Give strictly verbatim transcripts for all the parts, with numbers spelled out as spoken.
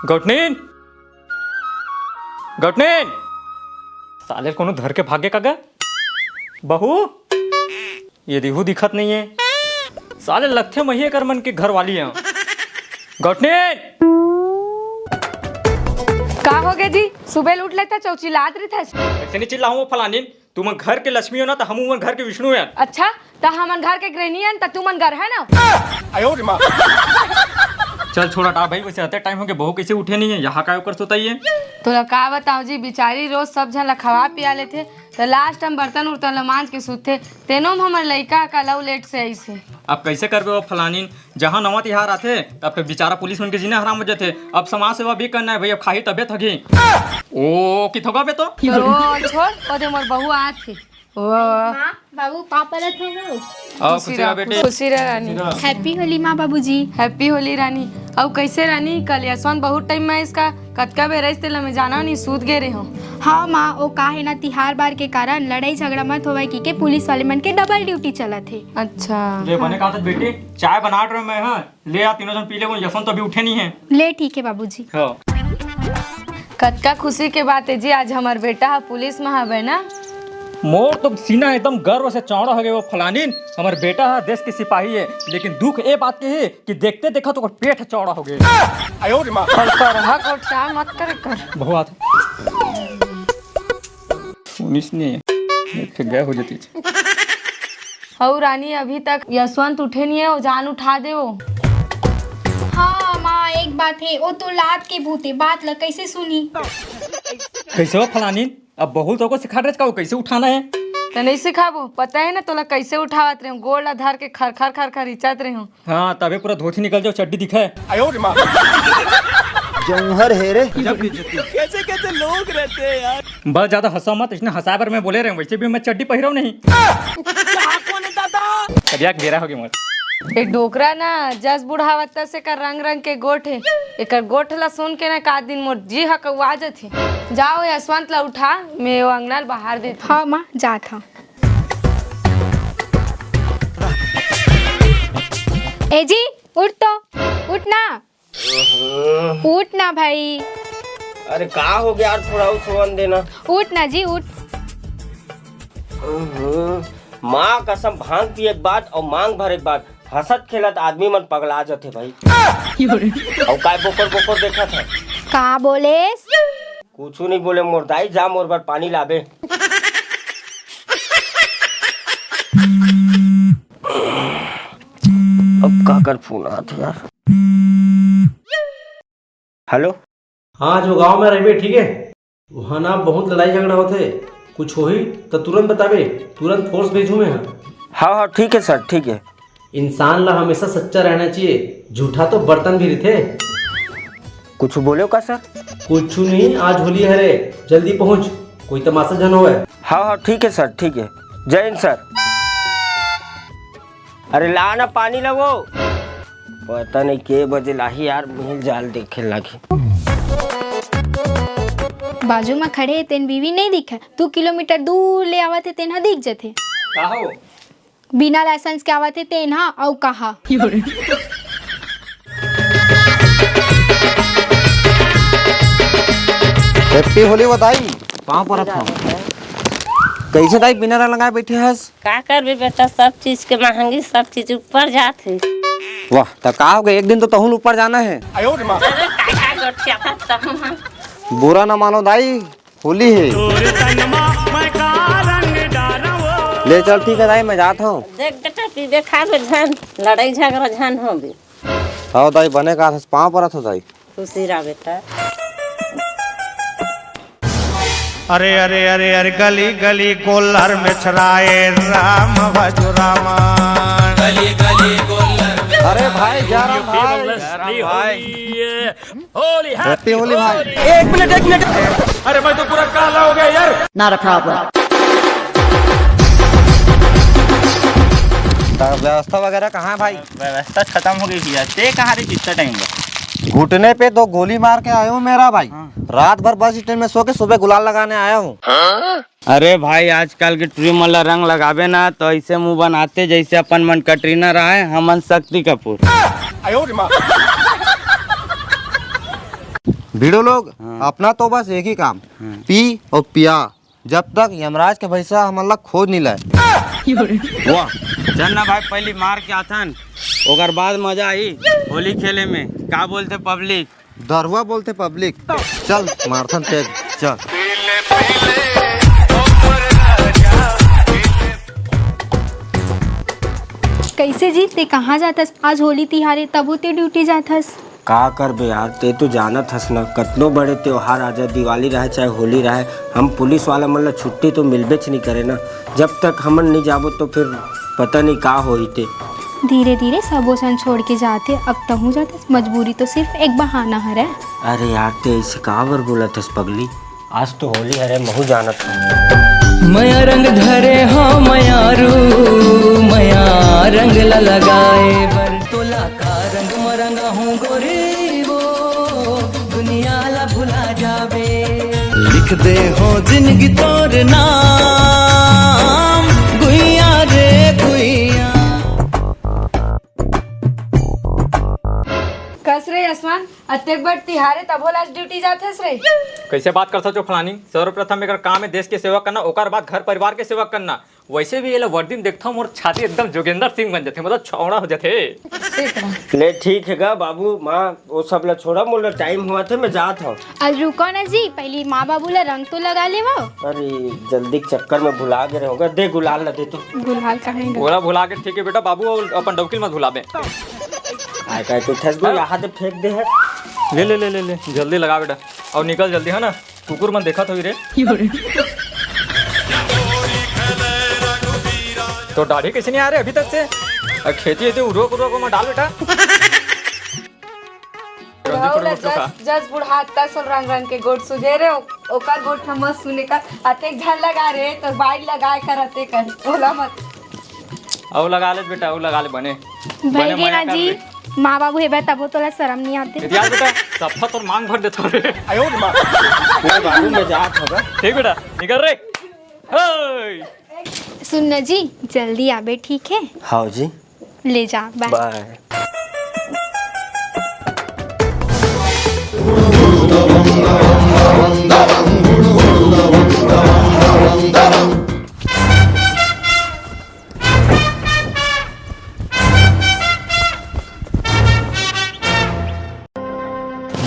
गौटनीन, गौटनीन, साले कोनो धर के भागे का गा? बहू, ये देहू दिखत नहीं है। साले लगथे मही एकर मन के घर वाली है। गौटनीन! का हो गया जी? सुबह उठ लेता, चौचिल्लात रहिथस। ऐसे नहीं चिल्लाहूं वो फलानीन, तुमन घर के लक्ष्मी हो ना, त हमू मन घर के विष्णु हन। अच्छा, त हमन घर के गृहिणी हन, त तुमन घर है ना? चल छोड़ा, टार भाई, वैसे रहते टाइम हो गया, बहू कैसे उठे नहीं है, यहाँ का ओकर सुताई है? तोला का बताओ जी, बिचारी रोज सब झन ला खवा पिया लेथे, त लास्ट टाइम बर्तन उर्तन ला मांज के सुतथे, तेनो में हमर लइका का लव लेट से आइस हे। अब कैसे करबे वो फलानीन, जहाँ नवा तिहार आथे, तब तो बेचारा पुलिस मन के जीना हराम हो जाथे। अब समाज सेवा भी करना है भाई, अब खाही तबे थकही। ओ, की थोका बे तो? ओ, छोड़, ओदे मोर बहू आत हे। ओ। माँ, बाबू, पाँव परत हो गो। आओ, खुशी खुशी रह रह, बेटी। खुशी रह रानी। खुशी रह। Happy होली माँ, बाबूजी। Happy होली रानी। अउ कैसे रानी, कल यशवंत बहुत टाइम में इसका कतका बेर आइस तेला मैं जाना नहीं, सूत गे रहे हूँ। हाँ माँ, ओ का है ना, तिहार बार के कारण लड़ाई झगड़ा मत होवय कहिके पुलिस वाले मन के डबल ड्यूटी चलत हे। अच्छा। ले बने हाँ। कहा था बेटी, चाय बनात रहे मैं, हाँ। ले आ, तीनों जन पी ले, वो यशवंत तो अभी उठे नहीं है। ले, ठीक है बाबूजी। हाँ। कतका खुशी के बात है जी, आज हमार बेटा हा पुलिस में हवे ना। मोर तो सीना एकदम गर्व से चौड़ा हो गया, वो फलानीन हमार बेटा हा देश के सिपाही है, लेकिन दुख ए बात के है कि देखते देखत ओकर पेट चौड़ा हो गया। आयो रे माँ। फलफरहा गोठिया मत करे कर। बहुत। सुनिस नहीं, एक ठे गए हो जाती। हऊ रानी, अभी तक यशवंत उठे नहीं है, वो जान उठा दे वो। हाँ माँ, एक बात है, वो तो लात के भूते, बात ल कैसे सुनी? कैसे हो फलानीन? अब बहुत ओको सिखा रहे, वो कैसे उठाना है? तो नहीं सिखाबो, पता है ना तोला कैसे उठावत रहे हूँ, गोड़ ला धर के खर खर खर खर रिचत रहे हूँ। हाँ, तबे पूरा धोती निकल जाओ, चड्डी दिखे। जौहर है रे। कैसे कैसे लोग रहते हैं यार। बस ज्यादा हंसा मत, इसने हंसाए बर मैं बोले रहे हूँ, वैसे भी मैं चड्डी पहिरो नहीं। करिया के बेरा हो गया मोर। ए डोकरा ना, जस बुढ़ावत तस एकर रंग रंग के गोठ है। एकर गोठ ला सुन के ना का दिन मोर जी हकवा जथे। जाओ यशवंत ला उठा, मैं वो अंगना ल बाहर देती। हाँ माँ, जात हूँ। ए जी, उठ तो, उठ ना। उठ ना भाई। अरे का हो गया यार, थोड़ा और सोवन देना। उठ ना जी, उठ। माँ कसम, भांग पिए के बाद और मांग भरे के बाद हंसत खेलत आदमी मन पगला जथे भाई। और काय बोकर बोकर देखत है? का बोलेस? कुछु नहीं बोले मोर दाई, जा मोर बर पानी लाबे। अब काकर फोन आत हे यार। हेलो। हाँ, जो गांव में रहिबे, ठीक है? वहाँ ना बहुत लड़ाई झगड़ा होथे, कुछ होही त तुरंत बताबे, तुरंत फोर्स भेजहूँ मैं ह। हाँ, हाँ, ठीक है सर, ठीक है। इंसान ला हमेशा सच्चा रहना चाहिए, झूठा तो बर्तन भी रहिथे। कुछ बोले का सर? कुछ नहीं, आज होली हरे, जल्दी पहुँच, कोई तमाशा झन होवय। हाँ, हाँ, ठीक है सर, ठीक है। जय हिंद सर। अरे ला ना पानी लगो। पता नहीं के बजे लाही यार, मिल जाल देखे लागी। बाजू म खड़े हे तेन बीवी नहीं दिखे, दू किलोमीटर दूर ले आवत हे तेन ह दिख जथे। का हो? बिना लाइसेंस के आवत हे तेन ह, अउ कहा। Happy होली वो दाई। पाँव परत हव। कैसे दाई बिना रंग लगाए बैठे हस? का करबे बेटा, सब चीज के महंगी, सब चीज ऊपर जात हे। वाह, त का हो गए, एक दिन तो तहुल ऊपर जाना है। अरे काका गोठिया था तहु हम। बुरा ना मानो दाई, होली है। ले चल, ठीक है दाई, मैं जात हूँ। देख बेटा, पीबे खाबे झन, लड़ाई झगड़ा झन होबे। हव दाई, बने का पाँव परत हव दाई। खुशी रह बेटा। अरे अरे अरे अरे, गली गली गोल्लर में छराए राम भजो रामा। गली गली गोल्लर में अरे भाई, जय राम भाई। जय राम भाई। होली है। Happy होली भाई। एक मिनट, एक मिनट। अरे मैं तो पूरा काला हो गया यार। Not a problem। त व्यवस्था वगैरह कहाँ है भाई? व्यवस्था खत्म हो गई भैया। ते कहाँ रहे इतना टाइम बा? घुटने पे दो गोली मार के आया हूँ मेरा भाई। हाँ। रात भर बस स्टैंड में सो के सुबह गुलाल लगाने आया हूँ। अरे भाई, आजकल के टुरी मन ला रंग लगाबे ना, तो ऐसे मुंह बनाते जैसे अपन मन कटरीना रहा है, हमन शक्ति कपूर। भिड़ो लोग, हाँ। अपना तो बस एक ही काम, हाँ। पी और पिया, जब तक यमराज के भैंसा हमन ला खोज नहीं लाए। वाह, चल ना भाई, पहली मार के आथन, ओकर बाद मजा आई होली खेले में। का बोलते पब्लिक? दरुआ बोलते पब्लिक। चल मारथन पेग, चल। कैसे जी, ते कहाँ जाथस? आज होली तिहार हे, तबो ते ड्यूटी जाथस? का करबे यार, ते तो जानत हस ना, कतनो बड़े त्योहार आ जाए, दिवाली रहे चाहे होली रहे, हम पुलिस वाला मन ला छुट्टी तो मिलबेच नहीं करे ना। जब तक हमन नहीं जाबो तो फिर पता नहीं का होही ते। धीरे धीरे सबो झन छोड़ के जाथे, अब तहूँ जाथस, मजबूरी तो सिर्फ एक बहाना हरे। अरे यार, ते ऐसे काबर बोलत हस पगली? आज तो होली हरे, महू जानत हूँ। मया रंग धरे हो मयारू, मया रंग ला लगाए बर। तोला का रंग म रंगा हूँ गोरी वो, दुनिया ला भुला जाबे। लिख दे हो जिंदगी तोर नाम, गुइया रे गुइया। कस रे यशवंत, अतेक बड़ तिहार हे तभो लास्ट ड्यूटी जाथस रे? कैसे बात करथस जो फलानी? सर्वप्रथम एकर काम हे देश के सेवा करना, ओकर बाद घर परिवार के सेवा करना। वैसे भी एला वर्दी में देखथव, मोर छाती एकदम जोगेंद्र सिंह बन जाथे, मतलब छौड़ा हो जाथे। ले ठीक हे गा बाबू, माँ वो सब ला छोड़ा, मोला टाइम हुआ थे, मैं जात हूँ। अरे रुको ना जी, पहली माँ बाबू ला रंग तो लगा लेवा। अरे जल्दी के चक्कर में भुला गए होगा, दे गुलाल ला दे तो। गुलाल कहाँ है? ओला भुला के ठीक है बेटा, बाबू अपन डौकी मत भुलाबे। आय काय तो ठस गो यहाँ दे फेंक दे है। ले ले ले ले ले, जल्दी लगा बेटा, और निकल जल्दी है ना। कुकुर मन देखत होही रे। तो दाढ़ी कैसे नहीं आ रहे अभी तक से? अ, खेती है तो उर्वरक उर्वरक में डाल बेटा। जल्दी बुढ़ऊ ला फटाफट चुका। जस, जस बुढ़ात तस रंग रंग के गोठ सुझे रे, ओ-, ओकर गोठ हम मत सुने कर, अतेक झन लगा रे, तो बाइक लगाए कर अतेक कर, ओला मत। अउ लगा ले बेटा, अउ लगा ले बने। बने भइगे मया ना कर जी, ले। माँ बाबू हेबे तभो तोला शरम नहीं आते। इतिहास बेटा, सफा तोर मांग भर देता रे। आयो रे माँ। मेरे बाबू मैं जात होगा। ठीक बेटा, निकल रे। हे। सुन ना जी, जल्दी आबे, ठीक है? हाँ जी। ले जा, बाय। बाय।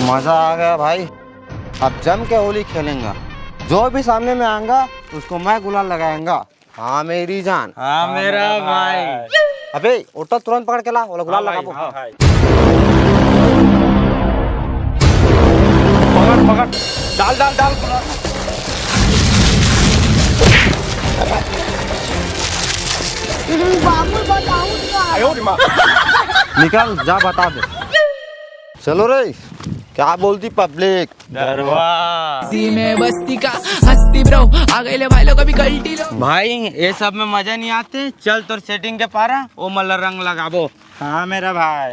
मजा आ गया भाई, अब जम के होली खेलेंगा। जो भी सामने में आएगा उसको मैं गुलाल लगाएंगा। हाँ मेरी जान। हाँ मेरा भाई। अबे ओटा तुरंत पकड़ के ला, ओला गुलाल हाँ भाई, लगाबो। हाँ भाई। पकड़ पकड़, डाल डाल डाल गुलाल। बाबू बताऊं तो आयो रे माँ। निकल जा, बता दे। चलो रे, क्या बोलती पब्लिक? दरवा। सी में बस्ती का हस्ती ब्रो, आ गए ले भाई लोग अभी गल्टी लो। भाई, ये सब में मजा नहीं आते। चल तोर सेटिंग के पारा, ओ मल्ला रंग लगाबो। हाँ मेरा भाई।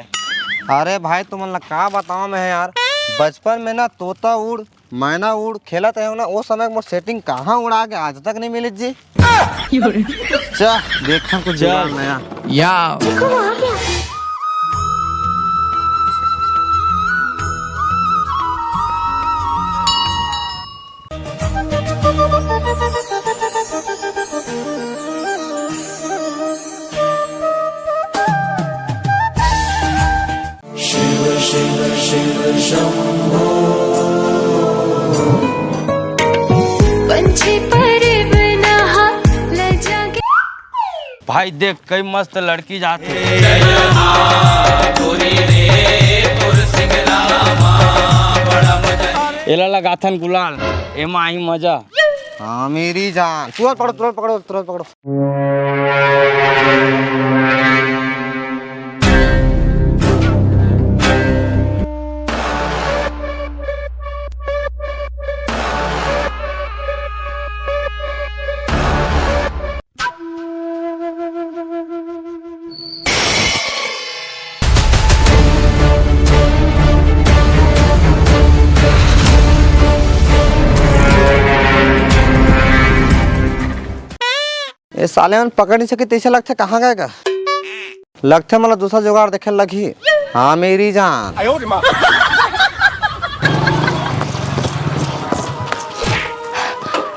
अरे भाई, तुमन ला का बताओ मैं यार, बचपन में ना तोता उड़, मैना उड़ खेलत रहे हो ना, वो समय मोर सेटिंग कहाँ उड़ा के आज तक नहीं मिली जी। चा, देखा कुछ चल। जुगाड़ नया। या। शिव शिव शिव शंभो। पंछी परब नहा लजागे। भाई देख, कई मस्त लड़की जात हे। एला लगाथन गुलाल, एमा आही मजा। हाँ मेरी जान, तुरंत पकड़ो, तुरंत पकड़ो, तुरंत पकड़ो। ए साले मन पकड़ नहीं सके, तैसे लगथे कहाँ गए गा? लगथे मोला दूसरा जुगाड़ देखे लगही। हाँ मेरी जान। आयो रे माँ।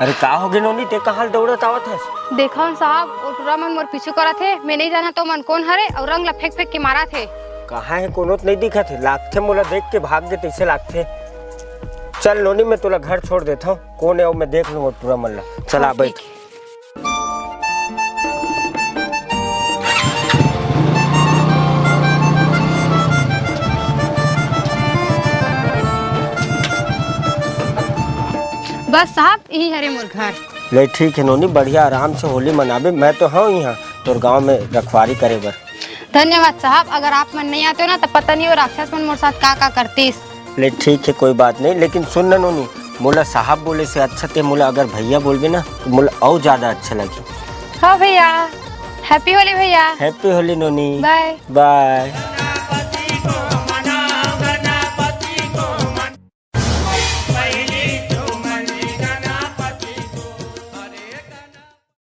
अरे का होगे नोनी, तें कहाँ ले दौड़त आवत हस? देखव न साहब, ओ टूरा मन मोर पीछू करत हे। मैं नइ जानत ओ मन कोन हरे अउ रंग ला फेंक फेंक के मारत हे। कहाँ हे, कोनो तो नइ दिखत हे। लागथे मोला देख के भाग गे तइसे लागथे। चल नोनी, मैं तोला घर छोड़ देथव। कोन हे ओ मैं देख लूँ ओ टूरा मन ला। चल आ हाँ, बैठ। ठीक हे। बस साहब, इही हरे मोर घर। ले ठीक हे नोनी, बढ़िया आराम से होली मनाबे। मैं तो हँव इहाँ तोर गाँव में रखवारी करे बर। धन्यवाद साहब, अगर आप मन नइ आतेव ना त पता नइ ओ राक्षस मन मोर साथ का का करतिस। ले ठीक हे, कोई बात नहीं, लेकिन सुन ना नोनी, मोला साहब बोले से अच्छा तें मोला अगर भैया बोलबे ना त मोला अउ ज्यादा अच्छा लगही। हाँ भैया, Happy होली भैया। Happy होली नोनी। Bye। Bye।